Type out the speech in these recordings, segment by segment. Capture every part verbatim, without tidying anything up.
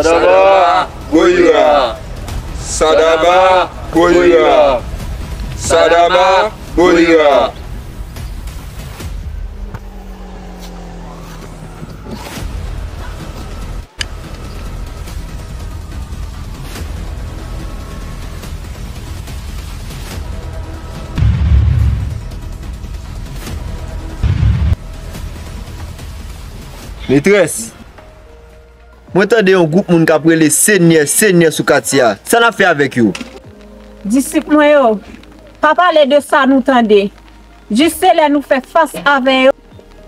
Sadama Goyera. Sadama Goyera. Sadama Goyera. Metrès, mwen tande yon gwoup moun k ap rele Senyè, Senyè sou katye a. Sa n ap fè avèk yo? Disip mwen yo, pa pale de sa nou tande. Jis se lè nou fè fas avè yo,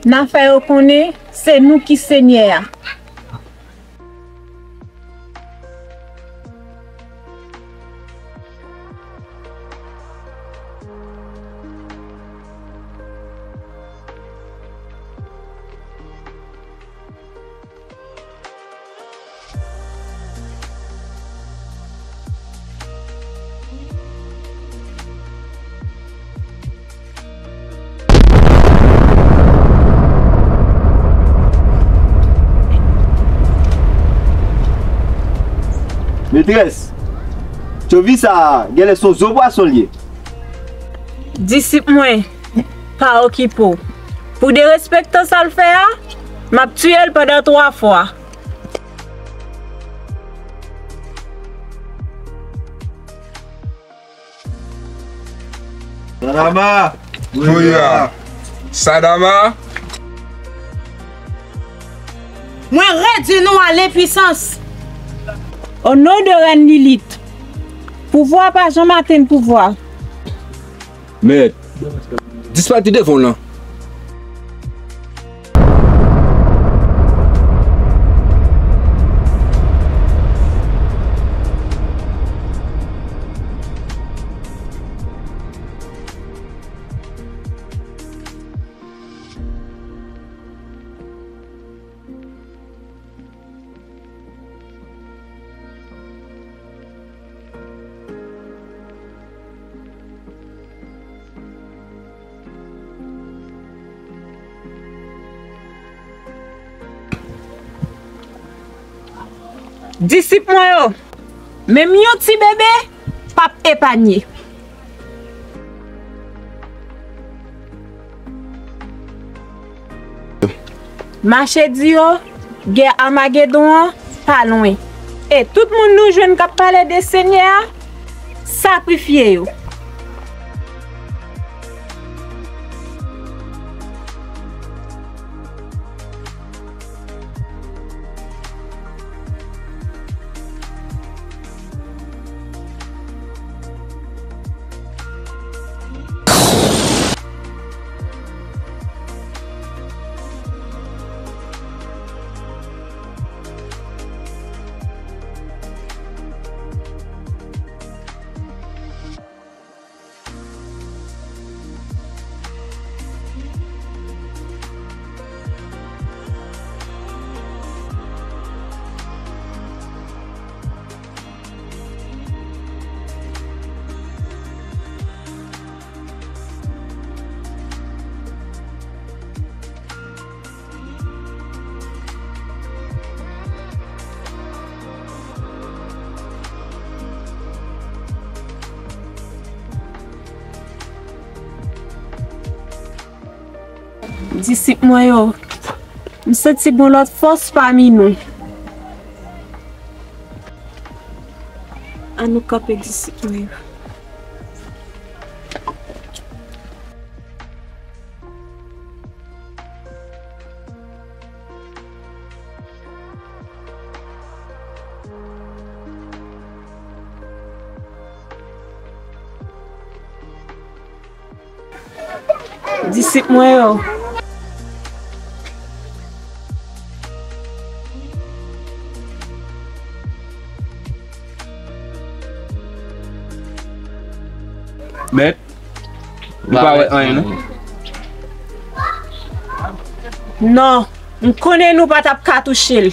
n a fè yo konnen se nou ki Senyè a. Metrès, tchovi sa a, genlè se yon zo pwason l ye. Disip mwen, pa okipe w. Pou derespektan sa l fè a, m ap tiye l pandan twa fwa. Sadama! Goyera! Sadama! Mwen redui nou a lenpwisans. O non de Rèn Lilit, pouvwa pa janm atenn pouvwa. Mèt, disparite devan w lan. Disip mwen yo, menm yon ti bebe p ap epanye. Mache di yo, gè Amagedon an pa lwen. E tout moun nou jwenn k ap pale de Senyè a, sakrifye yo. Disip mwen yo, m santi gon lòt fòs pami nou. Ann nou kanpe, disip mwen yo. Disip mwen yo. Mèt, nou pa wè anyen, non? Non, m konnen nou pa t ap ka touche l.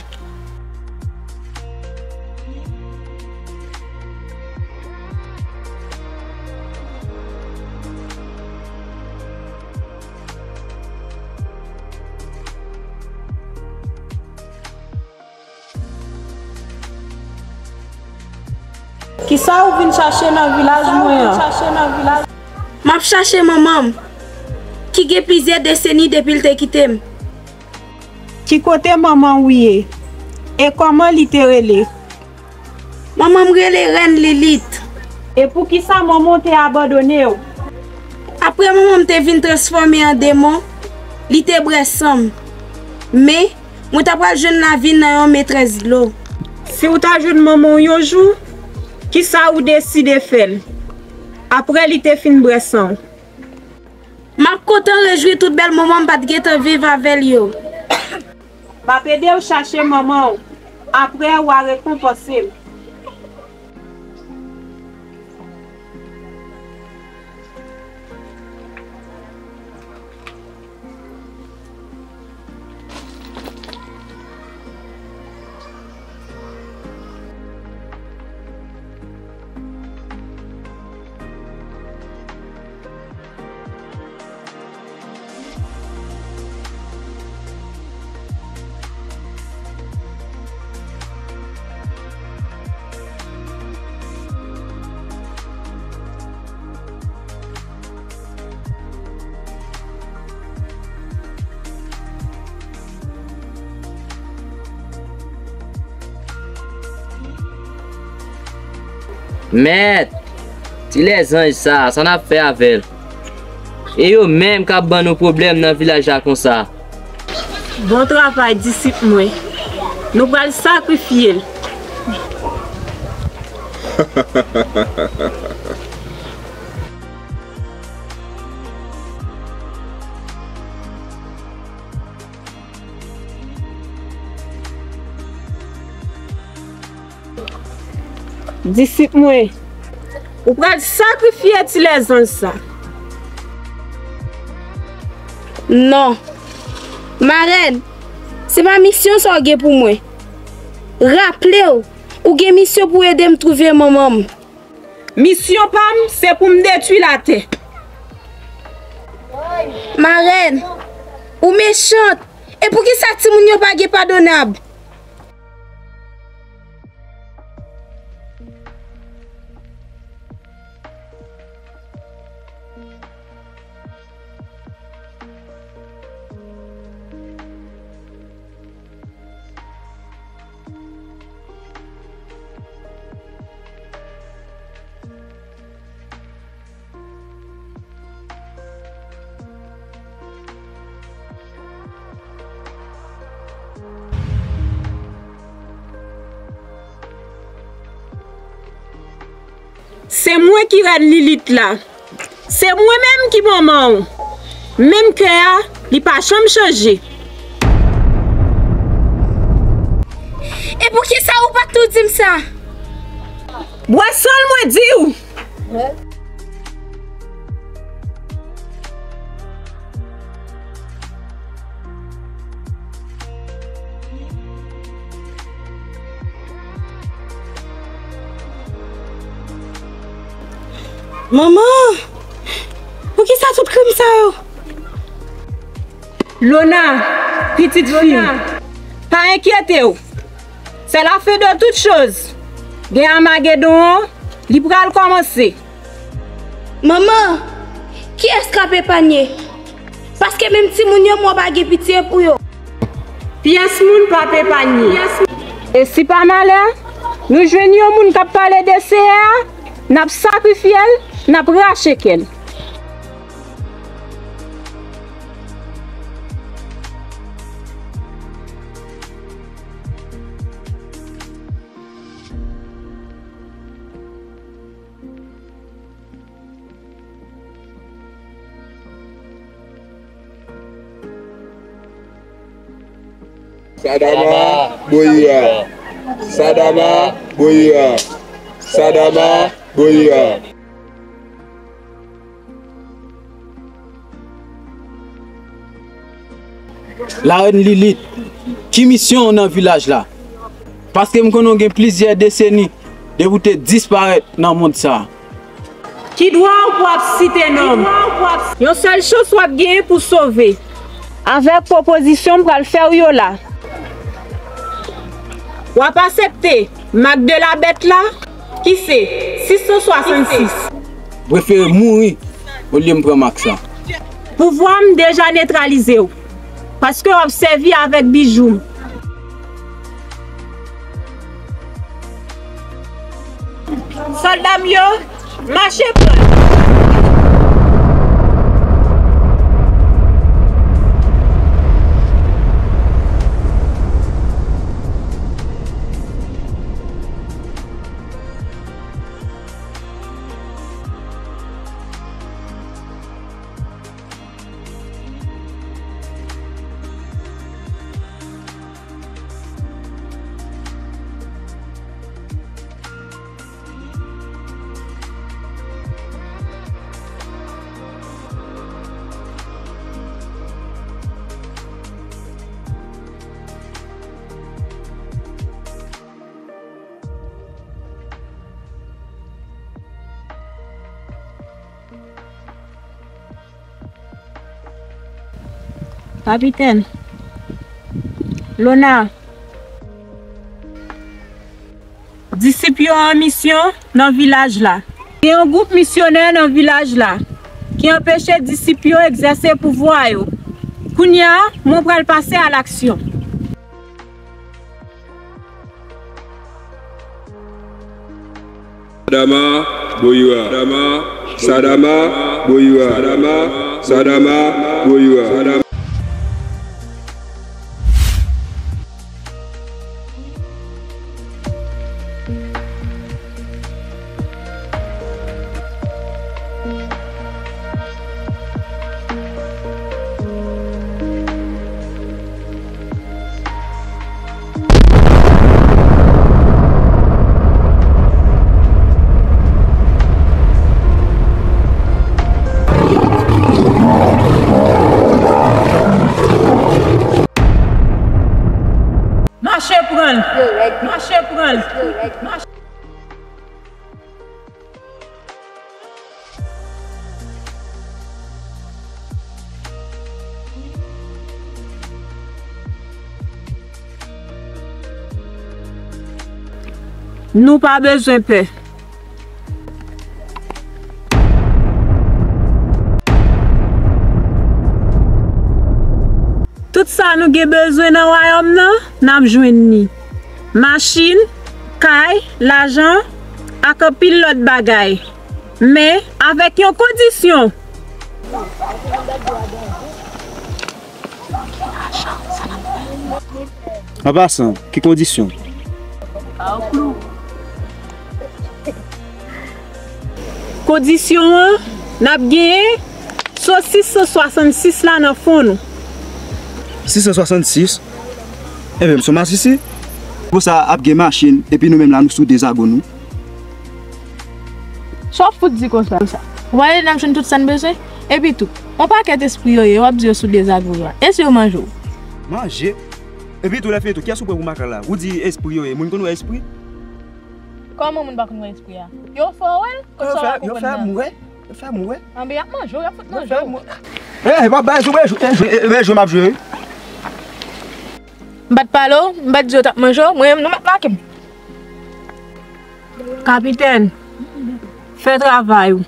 Kisa ou vin chache nan vilaj mwen an? M ap chache manman m, ki gen plizyè deseni depi l te kite m. Ki kote manman w ye? E kòman li te rele? Manman m rele Rèn Lilit. E poukisa manman w te abandone w? Apre manman m te vin transfòme an demon, li te bwè san m. Men, mwen ta pral jwenn lavi nan yon metrès dlo. Si w ta jwenn manman w yon jou, kisa ou deside fè l apre li te fin bwè san w? M ap kontan rejwi tout bèl moman m pa t gentan viv avè l yo. M ap ede w chache manman w. Apre, w a rekonpanse m. Mèt! Ti lèzanj sa, sa n ap fè avè l? E yo menm k ap ban nou pwoblèm nan vilaj la konsa. Bon travay, disip mwen. Nou pral sakrifye l. Disip mwen, ou pral sakrifye ti lèzanj sa. Non. Marèn, se pa misyon sa w gen pou mwen. Raple w, ou gen misyon pou ede m twouve manman m. Misyon pa m, se pou m detwi latè. Marèn, ou mechant. E poukisa timoun yo pa gen padonab? Se mwen ki rèn Lilit la. Se mwen menm ki manman w. Menm kè a, li pa janm chanje. E poukisa ou pa t tou di m sa? Bwè san l mwen di w. Manman! Poukisa tout krim sa yo? Lona, pitit fi m, pa enkyete w. C'est la fin de toute chose. Gè Amagedon an, li pral kòmanse. Manman, kiyès k ap epanye? Paske menm timoun yo, mwen pa gen pitye pou yo. Pyès moun p ap epanye. E si pa malè, nou jwenn yon moun k ap pale de Seyè a, n ap sakrifye l, n ap rache kè l. Sadama Boyira. Sadama Boyira. Sadama Boyira. Larèn Lilit, ki misyon w nan vilaj la? Paske m konnen w gen plizyè deseni depi w te disparèt nan mond sa a. Ki dwa w pou ap site non m? Yon sèl chans w ap genyen pou sove. Avèk pwopozisyon m pral fè w yo la. W ap aksepte mak de la bèt la? Ki se sis san swasannsis. Prefere mouri olye m pran mak sa. Pouvwa m deja netralize w, paske w ap sèvi avèk bijou m. Sòlda m yo, mache pran l. Kapitèn. Lona. Disip yo an misyon nan vilaj la. Gen yon gwoup misyonè nan vilaj la ki anpeche disip yo egzèse pouvwa yo. Kounye a, mwen pral pase alaksyon. Sadama, Boyura. Sadama, Sadama, Boyura. Sadama, Sadama, Boyura. Sadama. Mache pran l! Mache pran l! Mache. Nou pa bezwen pè. Tout sa nou gen bezwen nan wayòm nan, n ap jwenn li. Machin, kay, lajan, ak anpil lòt bagay. Men, avèk yon kondisyon. An pasan, ki kondisyon? Kondisyon an, n ap genyen so sis san swasannsis la nan fon nou. Sis san swasannsis? Enben, m se yon masisi. Konsa, ap gen machin, epi nou menm la, nou sou de zago nou. Sa w ap fout di konsa? Ou pa tande n ap jwenn tout sa n bezwen? Epi tou, yon pakèt espri yo ye, w ap di yo sou de zago yo a. E si yo manje w? Manje? Epi tou, lè fini tou, kiyès ou pran pou makak la? Ou di espri yo ye, moun konn wè espri? Kòman moun pa konn wè espri a? Yo fè w wè l? Kot sa w pa konprann nan? Yo fè m wè. Yo fè m wè. Anben, y ap manje w, y ap fout manje w. Eh, m ap bay jou, jwe, jwe, jwe, jwe m ap jwe. M pa t pale w, m pa t di yo t ap manje w, mwen menm nou mèt make m. Kapitèn, fè travay ou.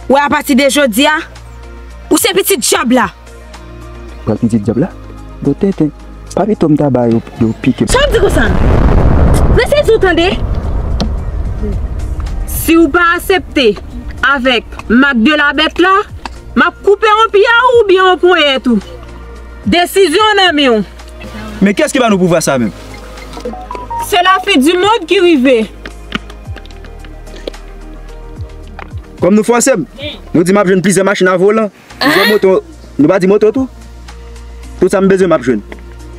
Wè, apati de jodi a, ou se pitit dyab la. Pral pitit dyab la? Bon tenten. Pa pito m ta ba yo, yo pike. Sa w ap di konsa? Mwen sezi w tande. Si w pa aksepte avèk mak de la bèt la, m ap koupe yon pye w oubyen yon ponyèt ou. Desizyon nan men w. Men kiyès ki ba nou pouvwa sa menm? Se la fin di mond ki rive. Kòm nou fòse m, nou di m ap jwenn plizyè machin a volan. Plizyè moto, nou pa di moto tou? Tout sa m bezwen m ap jwenn.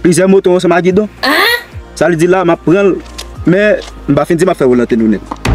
Plizyè moto ansanm ak gidon. Sa li di la, m ap pran l, men m pa fin di m ap fè volonte nou nèt.